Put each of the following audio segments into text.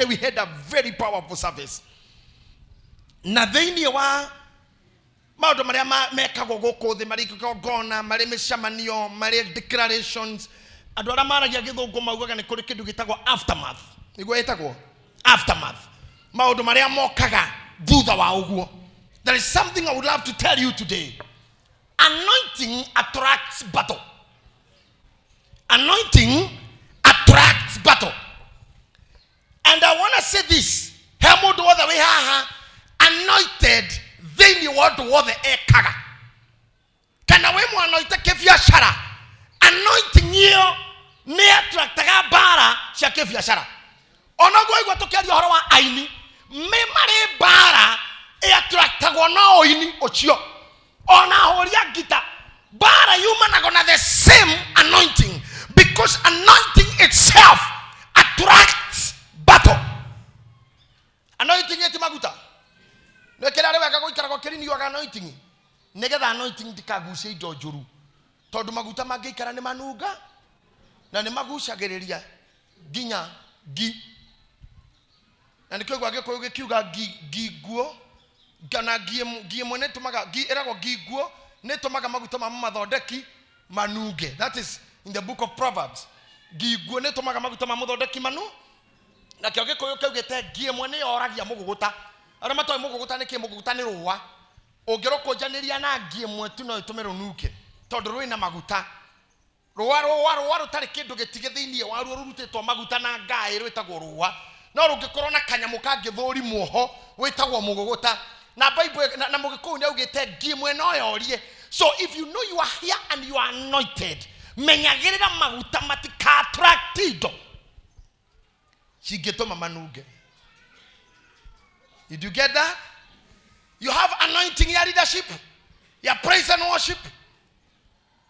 Sunday we had a very powerful service. Na thĩinĩ wa maũndũ marĩa mekagwo gũkũ thĩ, marĩ igongona, marĩ mĩcemanio, marĩ declarations, andũ arĩa maragia gĩthũngũ maugaga nĩ kũrĩ kĩndũ gĩtagwo aftermath. Nĩguo ĩtagwo aftermath, maũndũ marĩa mokaga thutha wa ũguo. There is something I would love to tell you today. Anointing attracts battle. Anointing attracts battle. And I want to say this, he mũndũ wothe wĩ haha anointed thĩinĩ wa ũndũ wothe ekaga, kana wĩ mwanoite kĩbiacara, anointing ĩyo nĩ attractaga mbara cia kĩbiacara. Onoguo igua tũkĩaria ũhoro wa aini, me marĩ mbara ĩattractagwo na ũini ũcio. Ona ahũri a ngita, mbara yumanaga na the same anointing, because anointing itself attracts battle. Anointing ĩti maguta nĩ kĩrĩa arĩ wega gũikara gũkĩriniwaga anointing, nĩgetha anointing ndikagucie indo njũru, tondũ maguta mangĩikara nĩ manunga na nĩ magucagĩrĩria nginya ngi. Na nĩkĩo igua Gĩkũyũ gĩkiuga ngi, ngi nguo kana ngi ngi ĩmwe nĩ ĩtũmaga ngi, ĩragwo ngi nguo nĩ ĩtũmaga maguta ma mathondeki manunge. That is in the book of Proverbs. Ngi nguo nĩ ĩtũmaga maguta ma mũthondeki manu. Nakĩo Gĩkũyũ kĩaugĩte ngi ĩmwe nĩ yoragia mũgũgũta. Arĩa matoĩ mũgũgũta nĩ kĩ? Mũgũgũta nĩ rũa. Ũngĩrũkũnjanĩria na ngi ĩmwe tu no ĩtũme rũnunge, tondũ rwĩna maguta. Rũa, rũa, rũa rũtarĩ kĩndũ gĩtige thĩinĩ waruo, rũrutĩtwo maguta na ngaĩ, rwĩtagwo rũa. No rũngĩkorwo na kanyamũ kangĩthũrimwo ho, wĩtagwo mũgũgũta. Na Bible na Mũgĩkũyũ nĩ augĩte ngi ĩmwe no yorie. So if you know you are here and you are anointed, menyagĩrĩra maguta matika attract indo cingĩtũma manunge. Did you get that? You have anointing ya leadership, ya praise and worship,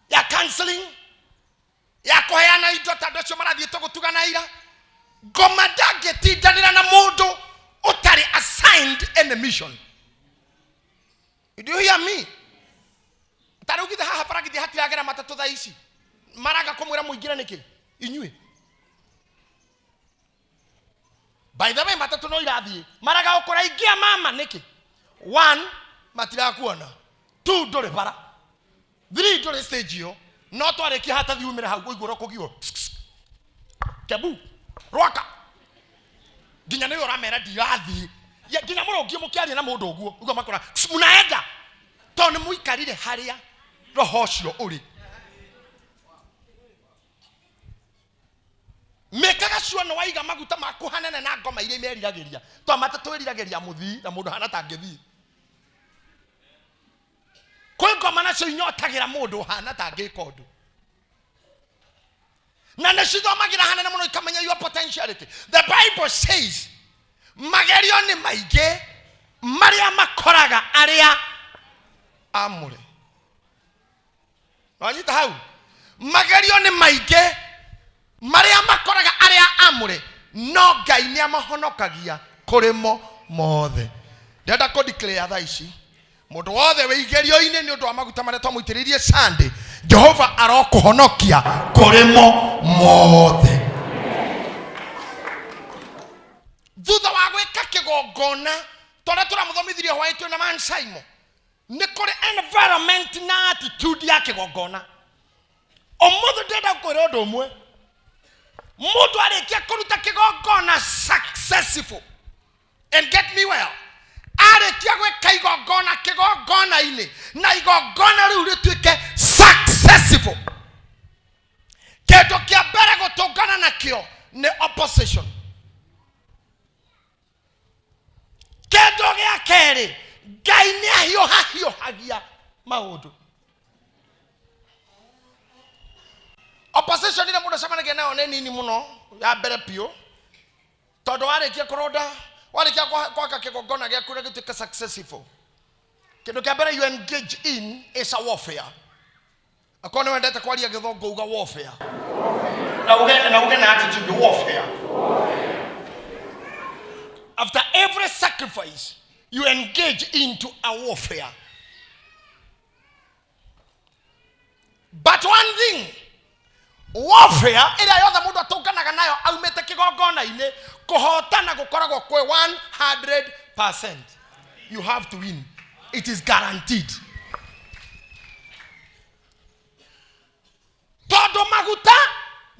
ya counseling, ya kũheana indo ta andũ acio marathiĩte gũtugana ira. Ngoma ndangĩtindanĩra na mũndũ ũtarĩ assigned any mission. Did you hear me? Ta rĩu githĩ haha baragithia hatiragera matatũ thaa ici, maraga kũmwĩra mũingĩre nĩkĩ inyuĩ? By the way, matatũ no irathiĩ, maraga gũkũra ingia mama nĩkĩ? One, matirakuona. Two, ndũrĩ bara. Three, ndũrĩ stage ĩyo. No twarĩkia hatathi umĩre hau ũiguo ũkũgio kebu rwaka nginya nĩwe ũramera ndirathiĩ. Ya, nginya mũrũngie mũkĩaria na mũndũ ũguo ũguo makora munaenda, tondũ nĩ mũikarire harĩa roho ũcio ũrĩ. Mĩkaga cio nĩ waiga maguta maku hanene na ngoma iria imeriragĩria, twamata twĩriragĩria mũthii na mũndũ hana tangĩthiĩ. Kwĩ ngoma nacio inyotagĩra mũndũ ũhana tangĩka ũndũ, na nĩ cithomagĩra hanene mũno ikamenya your potentiality. The Bible says magerio nĩ maingĩ marĩa makoraga arĩa amũre. Wanyita hau? Magerio nĩ maingĩ marĩa makoraga arĩa amũre, no Ngai nĩ amahonokagia kũrĩ mo mothe. Ndĩrenda kũ declare thaa ici, mũndũ wothe wĩ igerio-inĩ nĩ ũndũ wa maguta marĩa twamũitĩrĩirie Sunday, Jehova arokũhonokia kũrĩ mo mothe. Thutha wa gwĩka kĩgongona tũrĩa tũramũthomithirie hwaĩ twĩ na Man Simon, nĩ kũrĩ environment na attitude ya kĩgongona. Ũmũthĩ ndĩrenda gũkwĩra ũndũ ũmwe, mũndũ arĩkia kũruta kĩgongona successful, and get me well, arĩkia gwĩka igongona kĩgongona-inĩ na igongona rĩu rĩtuĩke successful, kĩndũ kĩa mbere gũtũngana nakĩo nĩ opposition. Kĩndũ gĩa kerĩ, Ngai nĩ ahiũhahiũhagia maũndũ. Opposition ĩrĩa mũndũ acemanagia nayo nĩ nini mũno ya mbere biũ, tondũ warĩkia kũrũnda, warĩkia gwaka kĩgongona gĩaku na gĩtuĩke successful, kĩndũ kĩa mbere you engage in is a warfare. Akorwo nĩ wendete kwaria gĩthũngũ, uga warfare, na uge na attitude, warfare. After every sacrifice you engage into a warfare. But one thing, Warfare ĩrĩa yothe mũndũ atũnganaga nayo aumĩte kĩgongona-inĩ, kũhotana gũkoragwo kwĩ 100%. You have to win, it is guaranteed. Tondũ maguta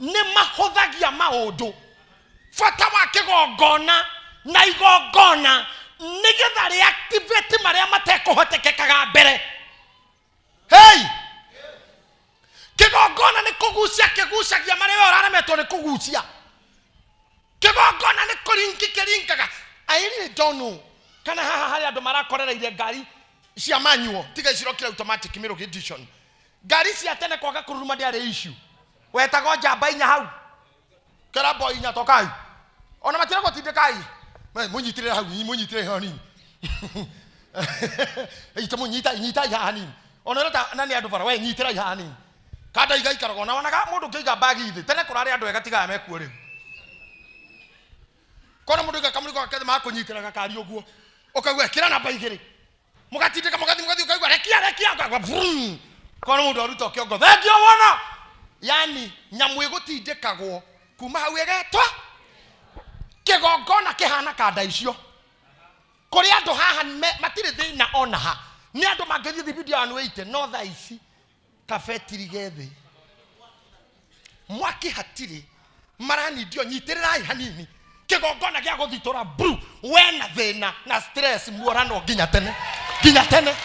nĩ mahũthagia maũndũ. Bata wa kĩgongona na igongona nĩgetha rĩactivate marĩa matekũhotekekaga mbere. Hey! Kĩgongona nĩ kũgucia kĩgucagia marĩa we ũraremetwo nĩ kũgucia. Kĩgongona nĩ kũringi kĩringaga. I really don't know kana haha harĩ andũ marakorereire ngari cia manual, tiga icirokire automatic Milk edition. Ngari cia tene kwaga kũruruma ndĩarĩ issue, wetagwo njamba inya hau kera boy inya tokai ona matira gũtindĩkai. Mũnyitĩrĩre hau, mũnyitĩrĩre hau hanini. Ita mũnyita, nyitai haha hanini. Ona ũreta na nĩ andũ bara, we nyitĩrai haha hanini. Kanda igaikaraga ona wonaga mũndũ ũkĩiga mbagi thĩ. Tene kũrarĩ andũ ega, tiga aya mekuo rĩu. Kona mũndũ aiga kamũrigo gake thĩ, makũnyitĩra gakari ũguo, ũkaigua ĩkĩra namba igĩrĩ, mũgatindĩka, mũgathiĩ, mũgathiĩ, ũkaigua rekia, rekia, ũkaigua vrum. Kona mũndũ aruta kĩongo, thengiũ wona. Yani nyamũ ĩgũtindĩkagwo kuma hau ĩgetwa kĩgongona kĩhana kanda icio. Kũrĩ andũ haha matirĩ thĩna ona ha, nĩ andũ mangĩthiĩ thibindi ya 180, no thaa ici kabetiri ge thĩ, mwaki hatirĩ, maranindio. Nyitĩrĩrai hanini kĩgongona gĩa gũthitũra bru. Wena thĩna na stress, muorano nginya tene, nginya tene.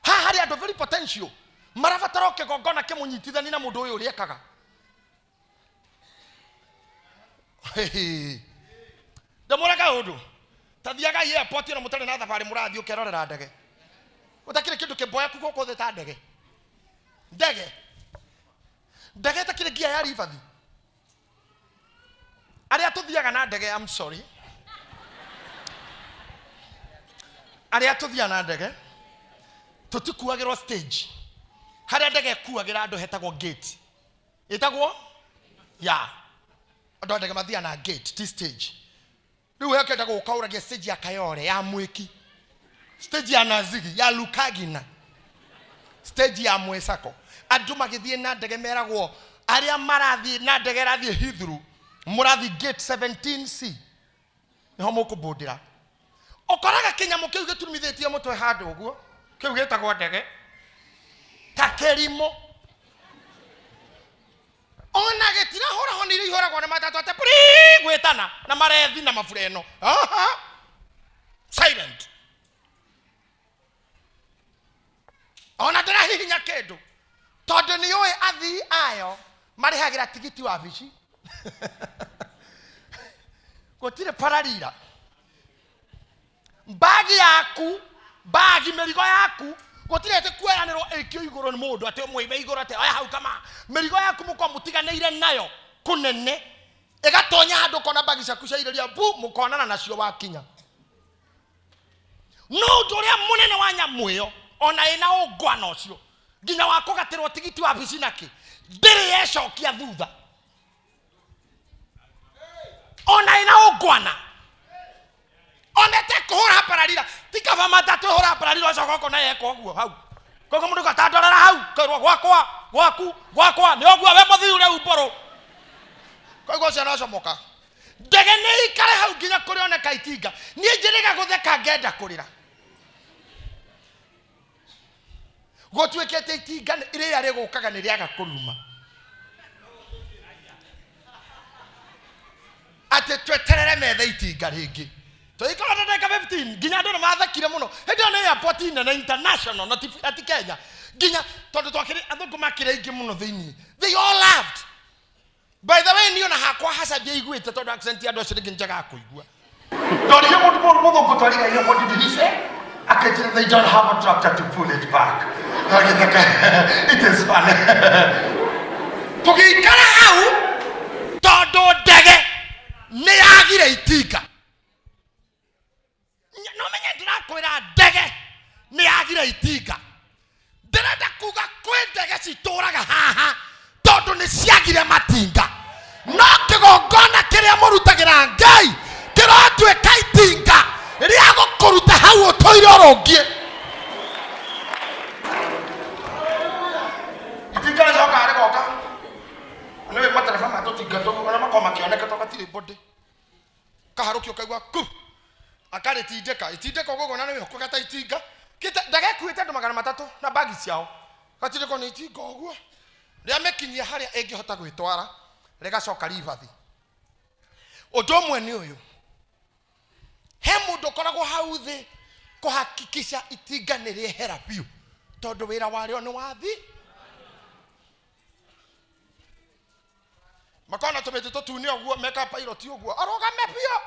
Haha harĩ andũ very potential marabatara o kĩgongona kĩmũnyitithani na mũndũ ũyũ ũrĩa ekaga. Ndamwĩra kaũndũ, ta thiagai airport ona mũtarĩ na thabarĩ mũrathiĩ, ũkerorera ndege. Gũtakĩrĩ kĩndũ kĩboeku gũkũ thĩ ta ndege. Ndege, ndege ĩtakĩrĩ ngia ya ribathi. Arĩa tũthiaga na ndege, I'm sorry, arĩa tũthiaga na ndege tũtikuagĩrwo stage. Harĩa ndege ĩkuagĩra andũ hetagwo gate, ĩtagwo ya andũ a ndege mathiaga na gate, ti stage. Rĩu we ũkĩenda gũka ũragia stage ya Kayole, ya Mwĩki, stage ya Nazigi, ya Lukagina, stage ya Mwĩcako. Andũ magĩthiĩ na ndege meragwo arĩa marathiĩ na ndege ĩrathiĩ Heathrow, mũrathiĩ gate 17C, nĩho mũkũbũndĩra. Ũkoraga kĩnyamũ kĩu gĩturumithĩtie mũtwe handũ ũguo, kĩu gĩtagwo ndege, ta kĩrimũ. Ona gĩtirahũra honi iria ihũragwo nĩ matatũ atĩ puri gwĩtana na marethi na mabureno. Aha. Silent. Ona ndĩrahihinya kĩndũ tondũ nĩ ũĩ athii ayo marĩhagĩra tigiti wa bici. Gũtirĩ pararira. Mbagi yaku, mbagi mĩrigo yaku gũtirĩ atĩ kuoyanĩrwo ĩkio igũrũ nĩ mũndũ atĩ ũmũime igũrũ atĩ oya hau kama mĩrigo yaku mũkorwo mũtiganĩire nayo kũnene, ĩgatonya handũ ũkona mbagi ciaku ciairĩria bu, mũkonana nacio wakinya. No ũndũ ũrĩa mũnene wa nyamũ ĩyo, ona ĩna ũngwana ũcio nginya wa kũgatĩrwo tigiti wa bici nakĩ, ndĩrĩ yecokia thutha. Ona ĩna ũngwana, ona ĩtekũhũra mbararira, ti kaba matatũ ĩhũra mbararira ũcoka ũkona yeka ũguo hau. Koguo mũndũ gatandorera hau kerwo gwakwa, gwaku, gwakwa nĩ ũguo we mũthiu rĩu mbũrũ. Koguo ũcio no comoka ndege nĩ ikare hau nginya kũrĩoneka itinga. Niĩ njĩrĩga gũtheka ngenda kũrĩra. Gũtuĩkĩte itinga rĩrĩa rĩgũkaga nĩ rĩaga kũruma, atĩ tweterere methe itinga rĩngĩ. Tũikara na ndagĩka 15 nginya andũ nĩ mathekire mũno. Hĩndĩ ĩyo nĩ airport nene international, na ti Kenya, nginya tondũ twakĩrĩ athũngũ makĩrĩ aingĩ mũno thĩinĩ. They all laughed. By the way, niĩ ona hakwa haca ndiaiguĩte tondũ accent ya andũ acio rĩngĩ njagaga kũigua. Ndoririe mũndũ mũthũngũ twarigairie, "What did he say?" Akĩnjĩra, "They don't have a tractor to pull it back." Agĩtheka, "It is funny." Tũgĩikara hau tondũ ndege nĩ yagire itinga. No menye ndĩrakwĩra ndege nĩ yagire itinga. Ndĩrenda kuga kwĩ ndege citũraga haha tondũ nĩ ciagire matinga, no kĩgongona kĩrĩa mũrutagĩra Ngai kĩrotuĩka itinga rĩa gũkũruta hau ũtũire ũrũngiĩ. Ũkaigua ku akarĩtindĩka itindĩka ũguo na nĩ ũkũgata itinga. Ndagekuĩte andũ 300 na bagi ciao, gatindĩkwo nĩ itinga ũguo, rĩamĩkinyia harĩa ĩngĩhota gwĩtwara, rĩgacoka ribathi. Ũndũ ũmwe nĩ ũyũ, he mũndũ ũkoragwo hau thĩ kũhakikisha itinga nĩ rĩehera biũ, tondũ wĩra warĩo nĩ wathi. Makona tũmĩtĩ tũtune ũguo, meka pilot ũguo, arũgame biũ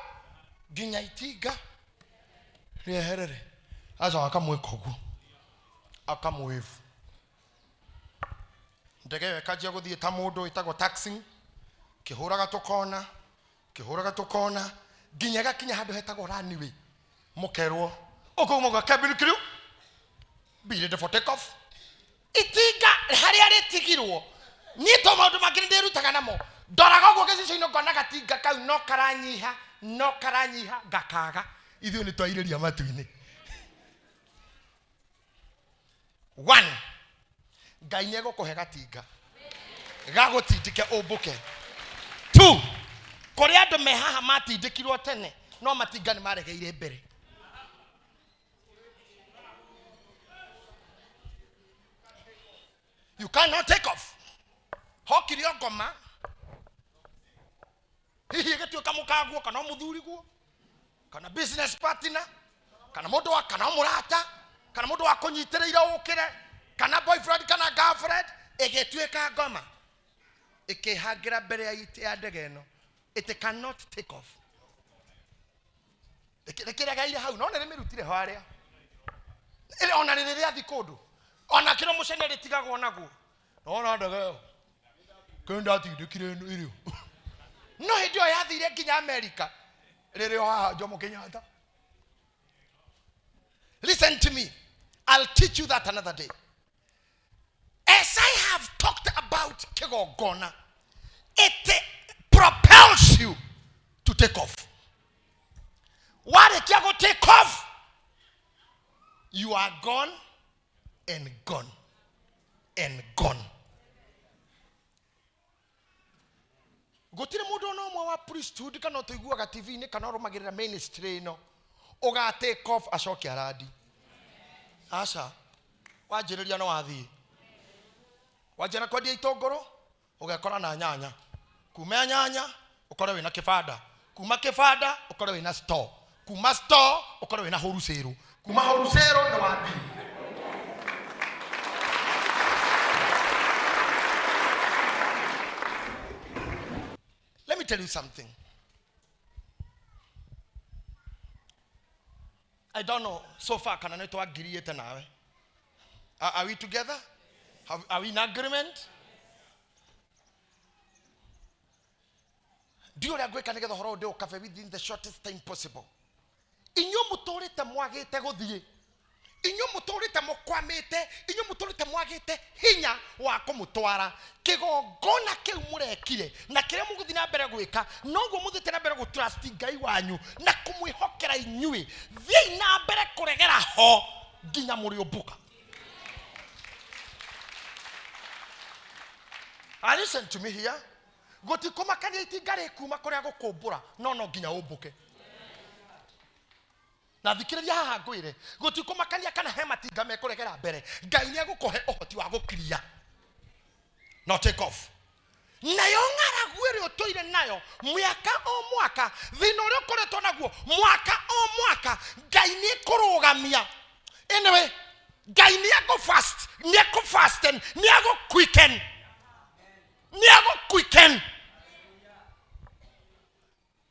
nginya itinga rĩeherere, acoka akamwĩka ũguo, akamwĩvu. Ndege ĩyo ĩkanjia gũthiĩ ta mũndũ wĩtagwo taxing, kĩhũraga tũkona, kĩhũraga tũkona, nginya ĩgakinya handũ hetagwo runway. Mũkerwo ũkaumaga cabin crew, be ready for take off. Itinga harĩa rĩtigirwo, niĩ to maũndũ mangĩ nĩ ndĩrutaga namo. Ndoraga ũguo gĩcicio-inĩ, ngona gatinga kau no karanyiha, no karanyiha, ngakaga. Ithuĩ nĩ twairĩria matu-inĩ. One, Ngai nĩ egũkũhe gatinga gagũtindĩke ũmbũke. Two, kũrĩ andũ me haha matindĩkirwo tene, no matinga nĩ maregeire mbere. You cannot take off. Hokire o ngoma, hihi ĩgĩtuĩka mũkaguo kana mũthuriguo kana business partner kana mũndũ wa kana mũrata kana mũndũ wa kũnyitĩrĩire ũkĩre kana boyfriend kana girlfriend, ĩgĩtuĩka ngoma ĩkĩhangĩra mbere ya itĩ ya ndege ĩno. It cannot take off. Rĩkĩregeire hau, no nĩ rĩmĩrutire ho harĩa ĩrĩ, ona rĩrĩ rĩathi kũndũ, ona kĩro mũcene rĩtigagwo naguo. Nona ndege ĩyo kĩndatindĩkire irio, no hĩndĩ ĩyo yathire nginya Amerika, rĩrĩ o haha Jomo Kenyatta. Listen to me, I'll teach you that another day. As I have talked about kĩgongona, it propels you to take off. Warĩkia gũ take off, you are gone and gone and gone. Gũtirĩ mũndũ ona ũmwe wa priesthood kana ũtũiguaga TV-inĩ kana ũrũmagĩrĩra ministry ĩno ũga take off acoke arandi. Aca, wanjĩrĩria no wathiĩ. Wanjĩra kwendia itũngũrũ, ũgekora na nyanya. Kuma nyanya ũkore wĩna kĩbanda, kuma kĩbanda ũkore wĩna store, kuma store ũkore wĩna wholesale, kuma wholesale nĩ wathiĩ. Let me tell you something. I don't know so far kana nĩ twangiriĩte nawe. Are we together? Are we in agreement? Ndiũ ũrĩa ngwĩka nĩgetha ũhoro ũyũ ndĩũkabe within the shortest time possible. Inyuĩ mũtũrĩte mwagĩte gũthiĩ, inyuĩ mũtũrĩte mũkwamĩte, inyuĩ mũtũrĩte mwagĩte hinya wa kũmũtwara kĩgongona kĩu mũrekire na kĩrĩa mũgũthiĩ na mbere gwĩka, noguo mũthiĩte na mbere gũtrust Ngai wanyu na kũmwĩhokera inyuĩ. Thiĩi na mbere kũregera ho nginya mũrĩũmbũka. And listen to me here, gũtikũmakania itinga rĩkuma kũrĩa gũkũmbũra, no no nginya ũmbũke. Na thikĩrĩria haha ngwĩre, gũtikũmakania kana he matinga mekũregera mbere, Ngai nĩ egũkũhe ũhoti wa gũkiria no take off. Nayo ng'aragu ĩrĩa ũtũire nayo mwaka o mwaka, thĩna ũrĩa ũkoretwo naguo mwaka o mwaka, Ngai nĩ ekũrũgamia. Anyway, Ngai nĩ egũ fast, nĩ egũ fasten, nĩ egũ quicken, nĩ egũ quicken.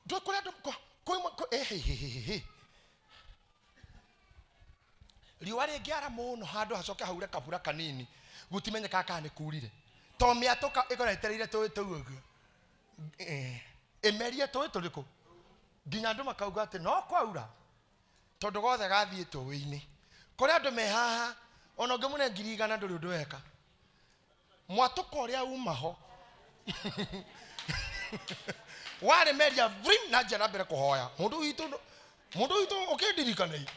Ndũĩ kũrĩa andũ eh, he, he, he, he. Riũa rĩngĩara mũno handũ hacoke haure kabura kanini, gũtimenyekaga kana nĩ kurire, to mĩatũka ĩkorwo ĩtereire tũĩ tũu ũguo. Ĩmerie tũĩ tũrĩkũ, nginya andũ makauga atĩ no kwaura, tondũ gothe gathiĩ tũĩ-inĩ. Kũrĩ andũ me haha ona ũngĩmũne 100,000 ndũrĩ ũndũ weka. Mwatũka ũrĩa uma ho warĩ meria vrim na njia na mbere kũhoya mũndũ witũ, mũndũ witũ ũkĩndirikane.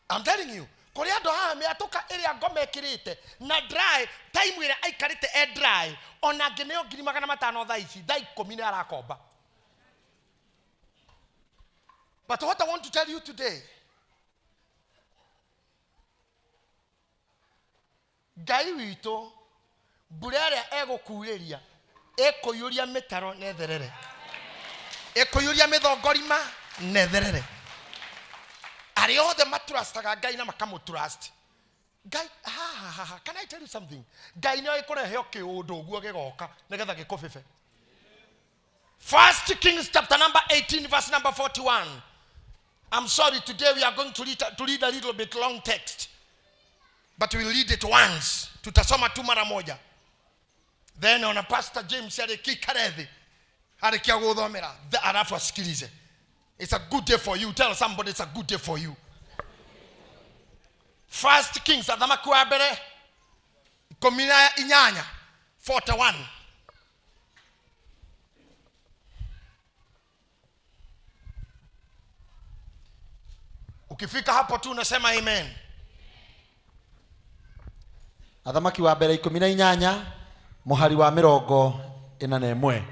I'm telling you, Kũrĩ andũ haha mĩatũka ĩrĩa ngoma ĩkĩrĩte na dry time ĩrĩa aikarĩte e dry, ona angĩneo 500,000 thaa ici, thaa 10 nĩ arakomba. But what I want to tell you today, Ngai witũ mbura ĩrĩa egũkurĩria ĩkũiyũria mĩtaro na ĩtherere, ĩkũiyũria mĩthongorima na ĩtherere. Arĩa othe matrustaga Ngai na makamũtrust Ngai, ha, ha, ha, ha. Can I tell you something? Ngai nĩ oĩ kũrehe o kĩũndũ ũguo gĩgoka nĩgetha gĩkũbĩbe. First Kings chapter number 18 verse number 41. I'm sorry, today we are going to read a little bit long text, but we'll read it once. Tutasoma tu mara moja, then ona Pastor James arĩkĩikare thĩ arĩkia gũthomera, alafu asikilize. It's a good day for you. Tell somebody it's a good day for you. First Kings, athamaki wa mbere 18 41. Ukifika hapo tu unasema amen. Athamaki wa mbere 18 mũhari wa 41.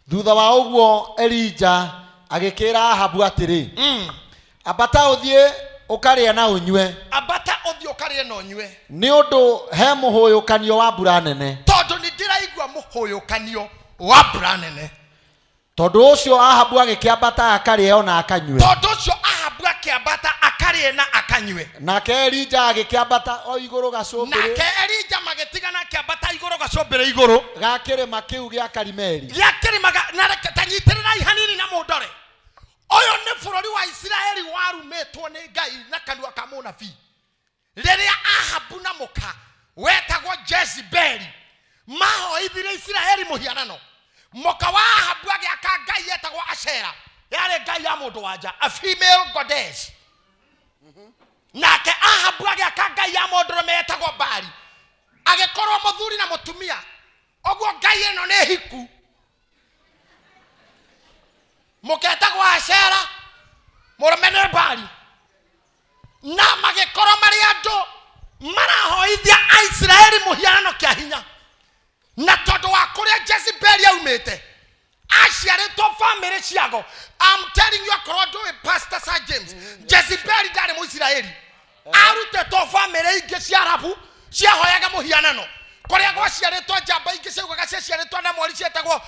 Thutha wa ũguo Elija agĩkĩra Ahabu atĩrĩ, "Ambata ũthiĩ ũkarĩe na ũnyue, Ambata ũthiĩ ũkarĩe na ũnyue, nĩ ũndũ he mũhũyũkanio wa mbura nene." Tondũ nĩ ndĩraigua mũhũyũkanio wa mbura nene. Tondũ ũcio Ahabu agĩkĩambata akarĩe ona akanyue. Tondũ ũcio Ahabu akĩambata akarĩe na akanyue. Nake Elija agĩkĩambata o igũrũ gacũmbĩrĩ Nake Elija magĩtigana akĩambata igũrũ gacũmbĩrĩ igũrũ ga kĩrĩma kĩu gĩa Karimeli. Gĩa kĩrĩma na reke tanyitĩrĩrai hanini na mũndore. Ũyũ nĩ bũrũri wa Isiraeli warumĩtwo nĩ Ngai na kanua ka mũnabii rĩrĩa Ahabu na mũka wetagwo Jezebeli mahoithirie Isiraeli mũhianano. Mũka wa Ahabu agĩaka ngai yetagwo Ashera, yarĩ ngai ya mũndũ wanja, a female goddess. Nake Ahabu agĩaka ngai ya mũndũrũme yetagwo Bali. Agĩkorwo mũthuri na mũtumia ũguo, ngai ĩno nĩ hiku, mũketagwo Ashera, mũrũme nĩ Bali, na magĩkorwo marĩ andũ marahoithia Aisiraeli mũhianano kĩa hinya. Na tondũ wa kũrĩa Jezebeli aumĩte, aciarĩtwo bamĩrĩ ciago. I'm telling you, akorwo ndũĩ Pastor Sir James, Jezebeli ndarĩ Mũisiraeli, arutĩtwo bamĩrĩ ingĩ cia Arabu ciahoyaga mũhianano, kũrĩa gwaciarĩtwo njamba ingĩ ciaugaga ciaciarĩtwo na mweri cietagwo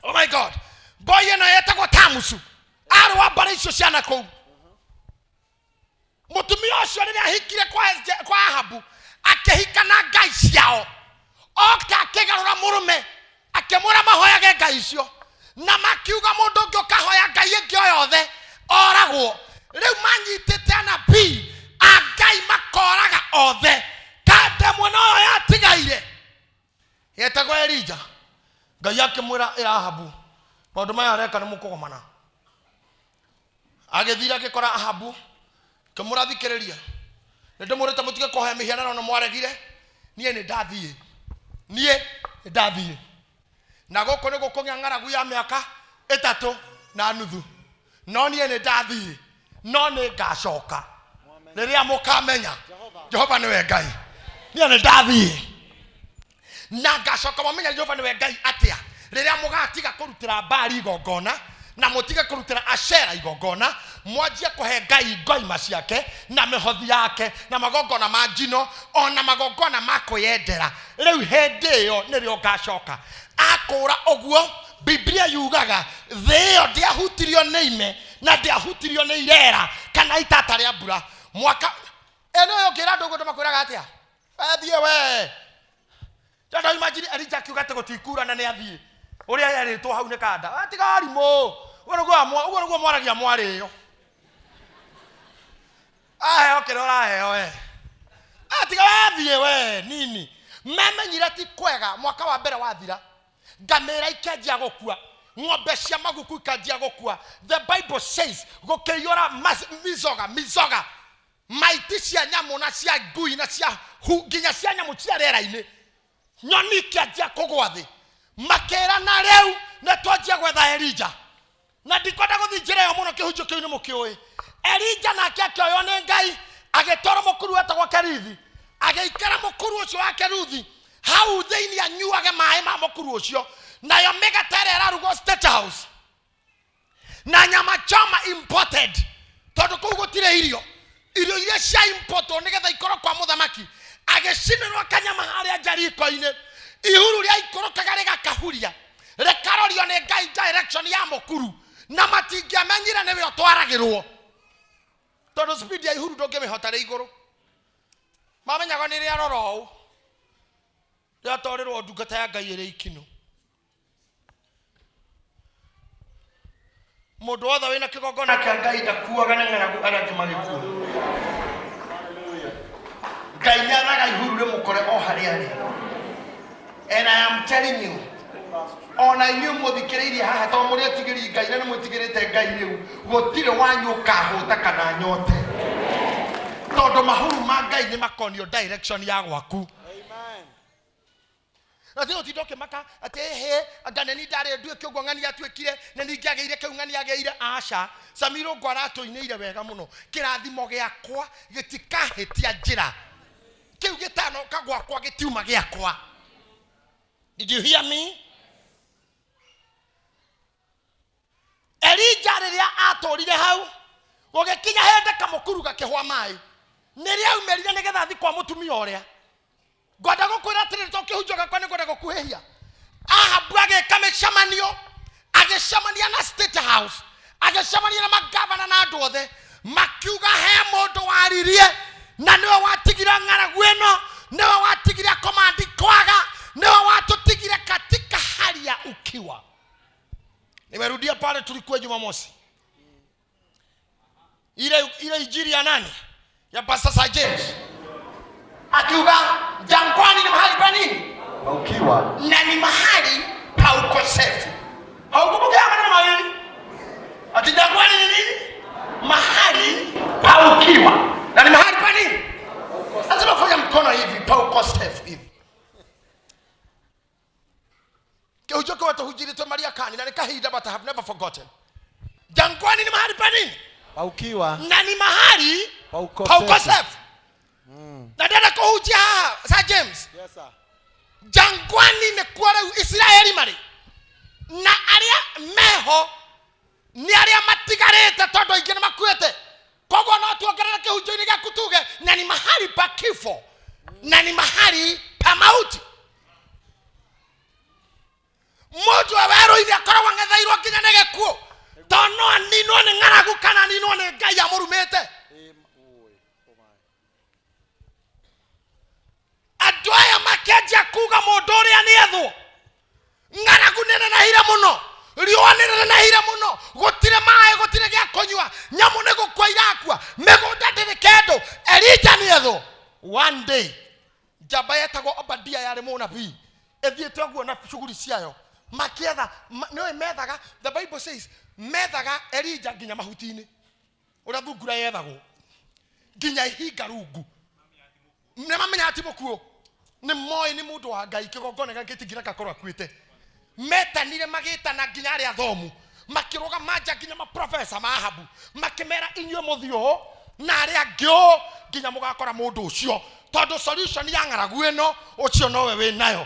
oh my God, boy ĩno yetagwo Tamusu, arĩ wa mbarĩ icio ciana kũu. Mũtumia ũcio rĩrĩa ahikire kwa Ahabu, akĩhika na ngai ciao, oka akĩgarũra mũrũme, akĩmwĩra mahoyage ngai icio, na makiuga mũndũ ũngĩ ũkahoya ngai ĩngĩ o yothe oragwo. Rĩu manyitĩte anabii a Ngai makoraga othe. Kande mwena ũyũ yatigaire yetagwo Elija. Ngai akĩmwĩra, "Ĩra Ahabu maũndũ maya areka nĩ mũkũgomana." Agĩthira agĩkora Ahabu, kĩmũra, "Thikĩrĩria, nĩ ndĩmũrĩte mũtige kũhoya mĩhianano na mwaregire. Niĩ nĩ ndathiĩ, niĩ nĩ ndathiĩ, na gũkũ nĩ gũkũgĩa ng'aragu ya mĩaka 3.5, no niĩ nĩ ndathiĩ, no nĩ ngacoka rĩrĩa mũkamenya Jehova nĩwe Ngai. Niĩ nĩ ndathiĩ na ngacoka. Mwamenya Jehova nĩwe Ngai atĩa? Rĩrĩa mũgatiga kũrutĩra Mbari igongona na mũtige kũrutĩra Ashera igongona, mwanjie kũhe Ngai ngoima ciake na mĩhothi yake na magongona ma njino ona magongona ma kwĩyendera, rĩu hĩndĩ ĩyo nĩrĩo ngacoka." Akũra ũguo, Biblia yugaga thĩ ĩyo ndĩahutirio nĩ ime na ndĩahutirio nĩ irera kana itata rĩa mbura mwaka ĩno. Ĩyo ũngĩra andũ ũguo, andũ makwĩraga atĩa? Athiĩ we. Tondũ imagine Elija akiuga atĩ gũtikura na nĩ athiĩ ũrĩa yerĩtwo hau nĩ kanda. Atiga arimũ. Ũguo nĩguo mwaragia mwarĩo. Aheo kĩrĩa ũraheo we. Atiga wathiĩ we nini. Memenyire ti kwega. Mwaka wa mbere wathira, ngamĩra ikĩanjia gũkua, ng'ombe cia maguku ikanjia gũkua. The Bible says gũkĩiyũra mizoga, mizoga, maiti cia nyamũ na cia ngui na cia nginya cia nyamũ cia rĩera-inĩ, nyoni ikĩanjia kũgwa thĩ. Makĩrana, "Rĩu nĩ twanjia gwetha Elija." Na ndikwenda gũthiĩ njĩra ĩyo mũno, kĩhunjio kĩu nĩ mũkĩũĩ. Elija nake akĩoywo nĩ Ngai agĩtwarwo mũkuru wetagwo Kerithi, agĩikara mũkuru ũcio wa Keruthi hau thĩinĩ anyuage maĩ ma mũkuru ũcio, nayo mĩgate ĩrĩa ĩrarugwo State House na nyama choma imported, tondũ kũu gũtirĩ irio, irio iria cia importwo nĩgetha ikorwo kwa mũthamaki, agĩcinĩrwo kanyama harĩa nja riko-inĩ, ihuru rĩaikũrũkaga rĩgakahuria rĩkarorio nĩ Ngai direction ya mũkuru, na matingĩamenyire nĩwe ũtwaragĩrwo, tondũ speed ya ihuru ndũngĩmĩhota rĩ igũrũ, mamenyaga nĩ rĩarora ũũ rĩatwarĩrwo ndungata ya Ngai ĩrĩ ikinũ. Mũndũ wothe wĩna kĩgongona kĩa Ngai ndakuaga nĩ ng'aragu, arĩa angĩ magĩkua. Ngai nĩ athaga ihuru rĩmũkore o harĩa arĩ. And I am telling you, ona inyuĩ mũthikĩrĩirie haha, tondũ mũrĩ etigĩri Ngai na nĩ mwĩtigĩrĩte Ngai rĩu, gũtirĩ wanyu ũkahũta kana nyote, tondũ mahuru ma Ngai nĩ makonio direction ya gwaku. Na ti ũtinda ũkĩmaka atĩ hĩ anga nĩ ni ndarĩ nduĩke ũguo ng'ani atuĩkire, nĩ ni ingĩagĩire kĩu ng'ani agĩire. Aca, Samirũngũ aratũinĩire wega mũno, kĩrathimo gĩakwa gĩtikahĩtia njĩra, kĩu gĩtanoka gwakwa gĩtiuma gĩakwa. Did you hear me? Elija rĩrĩa atũrire hau, gũgĩkinya hĩndĩ kamũkuru gakĩhwa maĩ, nĩrĩa aumĩrire nĩgetha athi kwa mũtumia ũrĩa. Ngwenda gũkwĩra atĩrĩrĩ, to kĩhunjio gĩakwa nĩ ngwenda gũkuhĩhia. Ahabu agĩka mĩcemanio, agĩcemania na State House, agĩcemania na magavana na andũ othe, makiuga he mũndũ waririe na nĩwe watigire ng'aragu ĩno, nĩwe watigire komandi kwaga, nĩwe watũtigire katika hali ya ukiwa. Nimerudia pale tulikuwa Jumamosi, ile ile injili ya nani, ya Pastor Sir James, akiuga jangwani ni mahali pa nini? Ukiwa. Na ni mahali pa ukosefu. Haukumbuki haya maneno mawili? Ati jangwani ni nini? Mahali pa ukiwa na ni mahali pa nini? Lazima fanya mkono hivi, pa ukosefu hivi. Kĩhunjio kĩwe tũhunjirĩtwe Maria Kani na nĩ kahinda, but I have never forgotten. Jangwani ni mahali pa nini? Paukiwa. Na ni mahali Pa ukosefu. Pa ukosefu. Na ndĩrenda kũhunjia haha, Sir James. Yes, sir. Jangwani nĩkuo rĩu Isiraeli marĩ, na arĩa meho nĩ arĩa matigarĩte, tondũ aingĩ nĩ makuĩte. Koguo no tuongerere kĩhunjio-inĩ gĩaku tuge na ni mahali pa kifo na ni mahali pa mauti. Mũndũ wa werũ-inĩ akoragwo ang'etheirwo nginya nĩ gĩkuũ, tondũ no aninwo nĩ ng'aragu kana aninwo nĩ Ngai amũrumĩte. Andũ aya makĩanjia kuga mũndũ ũrĩa nĩ ethwo, ng'aragu nĩ nenehire mũno, riũa nĩ rĩnenehire mũno, gũtirĩ maĩ, gũtirĩ gĩa kũnyua, nyamũ nĩ gũkua irakua, mĩgũnda ndĩrĩ kĩndũ, Elija nĩ ethwo. One day njamba yetagwo Obadia yarĩ mũnabii ĩthiĩte ũguo na shughuli ciayo, makĩetha nĩũĩ methaga, the Bible says methaga Elija nginya mahuti-inĩ, ũrĩa thungura yethagwo nginya ihinga rungu, nĩ mamenya ti mũkuũ, nĩ moĩ nĩ mũndũ wa Ngai, kĩgongona gĩake gĩtingĩreka akorwo akuĩte. Metanire magĩtana nginya arĩa athomu, makĩrũgama nja nginya maprofesa ma Ahabu, makĩmera inyuĩ mũthiĩ ũũ na arĩa angĩ ũũ nginya mũgakora mũndũ ũcio, tondũ solution ya ng'aragu ĩno ũcio nowe wĩ nayo.